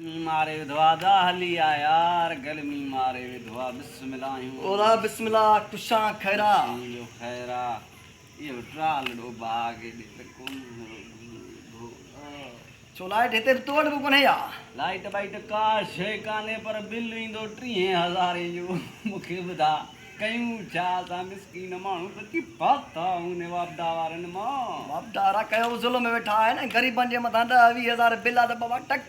گرمي ماري وڌو آ دا هلي آ يار گرمي ماري وڌو آ بسم الله آهيون. اورا بسم الله ڪشان خيرا. تنهنجو خيرا اهو ٽرال ڏو باغ ايڏي ته ڪون ڇو لائٽ هتي به تو وٽ به ڪونهي يا. لائٽ ٻائٽ ڪا شيء ڪانهي پر بل ايندو ٽيهين هزارين جو مونکي ٻڌا ڪيون ڇا اسان مسڪين ماڻهو سچي ڦاٿا آهيون واپڊا وارن مان. واپڊا وارا ڪيو به ظلم ۾ ويٺا آهن ۽ غريبن جي مٿان ڏهه ويهه هزار بل آ ته بابا ٽڪ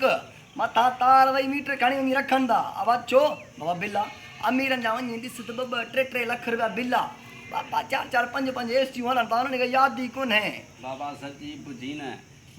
مٿان تار وئي ميٽر کڻي وڃي رکن ٿا ابا ڇو بابا بل آ اميرن جا وڃي ڏس ته ٻه ٻه ٽي ٽي لک روپيا بل آ بابا چار چار پنج پنج اي سيون هلن ٿا انهن کي ياد ئي ڪونهي. بابا سچي پڇين نه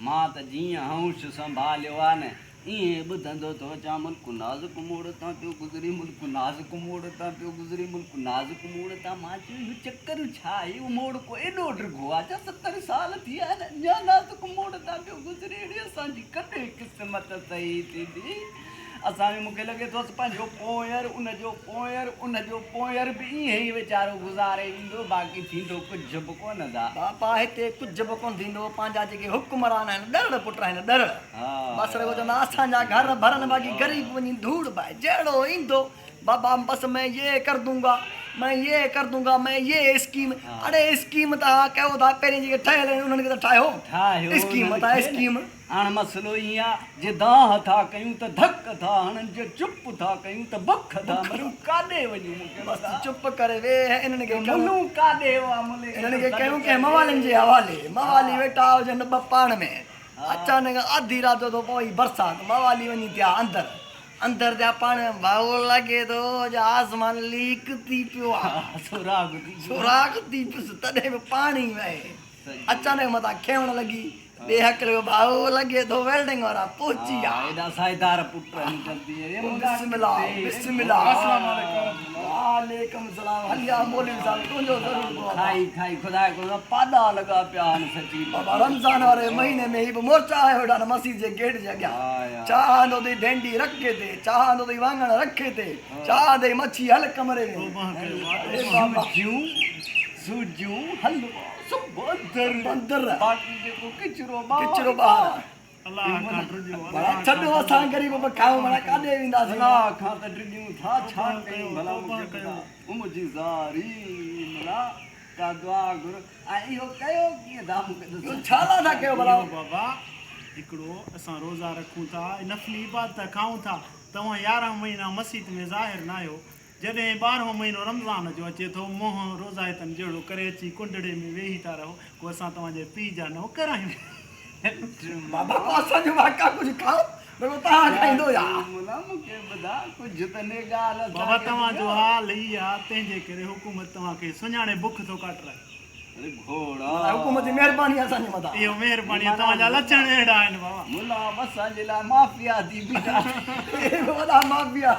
مان ته جيئن هوش سنڀاليو آ نه، ايئن ٻڌندو ٿو اچان، ملڪ نازڪ موڙ تان پيو گذري، ملڪ نازڪ موڙ تان پيو گذري، ملڪ نازڪ موڙ تان. مان چيو اهو چڪر ڇا آهي؟ اهو موڙ ڪو ايڏو ڊگهو آ ڇا؟ 70 سال ٿي ويا آهن اڃا نازڪ موڙ تان پيو گذري. اڙي اسان جي ڪڏهن قسمت صحيح ٿيندي؟ اسان جو مون کي لڳي ٿو اسان پنهنجو پوئر، ان جو پوئر، ان جو پوئر به ائين ئي ويچارو گذاري ويندو، باقي ٿيندو ڪجهه به ڪونه دا. بابا هتي ڪجهه به ڪونه ٿيندو، پنهنجا جيڪي حڪمران آهن ڏرڙ پٽ آهن ڏرڙ، بس رڳو چوندا اسان جا گهر ڀرن باقي غريب وڃي ڌوڙ پائي، جهڙو ايندو بابا بس مين يي ڪر دونگا، مين يي ڪر دونگا، مين يي اسڪيم، اڙي اسڪيم ته ها ڪيو ٿا پهرين جيڪي ٺهيل آهن انهن کي ته ٺاهيو، اسڪيم ته اسڪيم. هاڻ مسئلو ائين آ، جي دانهن ٿا ڪيون ته ڌڪ ٿا هڻن، جي چپ ٿا ڪيون ته بک ٿا مرون، ڪاڏي وڃون مون کي بس ٻڌاء. چپ ڪري ويهه، انهن کي ڪيون. ملون ڪاڏي هئا ملي انهن کي ڪيون ڪنهن موالين جي حوالي، موالي ويٺا هجن ٻه پاڻ ۾، اچانڪ آڌي رات جو ٿو پوي برسات، موالي وڃي ٿيا اندر، اندر ٿيا پاڻ ۾، ڀؤ لڳي ٿو جو آسمان ليڪ ٿي پيو آ، سوراخ ٿي پيو. سوراخ ٿي پيس، تڏهن به پاڻي وهي، اچانڪ مٿان کيوڻ لڳي، ٻي هڪ لڳو ڀائو لڳي ٿو ويلڊنگ وارا پهچي ويا. ايڏا سائيدار پٽ آهن جلدي اڙي منهنجا بسم الله بسم الله السلام عليڪم. وعليڪم السلام هليا مولوي صاحب تنهنجو ضرور پوندو. کائي کائي خدا جو قسم پاڏا لڳا پيا آهن سچي. بابا رمضان واري مهيني ۾ هي به مورچا آيو ويٺا آهن مسجد جي گيٽ جي اڳيان چاهه آندو اٿئي ڀينڊي رکي تي چاهه آندو اٿئي واڱڻ رکي تي چاهه آندئي مڇي هل ڪمري ۾. توبه ڪيو سوجيون حلوو سڀ اندر اندر باقي جيڪو ڪچرو ٻاهر ڪچرو ٻاهر. الله کان ڊڄو ڀلا ڇڏو اسان غريب به کائون ڀلا ڪاڏي وينداسين. الله کان ته ڊڄون ٿا ڇا ڪيون ڀلا مون کي ٻڌاء ام جي زاري ملا ڪا دعا گهر ۽ اهو ڪيو ڪيئن ٿا مون کي ڏسو. ڇا لاء ٿا ڪيو ڀلا. اهو بابا هڪڙو اسان روزا رکون ٿا نفلي عبادت کائون ٿا توهان 11 مهينا مسيت ۾ ظاهر ناهيو جڏهن ٻارهون مهينو رمضان جو اچي ٿو، منهن روزائتن جهڙو ڪري اچي ڪنڊڙي ۾ ويهي ٿا رهو، ڪو اسان توهان جي پيء جا نوڪر آهيون؟ بابا پوء اسان جو واڪا ڪجهه کائو، رڳو توهان کائيندو يا؟ بابا توهان جو حال هي آ، تنهن جي ڪري حڪومت توهان کي سڃاڻي بک ٿو ڪاٽرائي. حڪومت جي مهرباني آ اسان جي مٿان. اهو مهرباني آ، توهان جا لڇڻ اهڙا آهن بابا. ملا اسان جي لاء مافيا ٿي بيٺا. وڏا مافيا.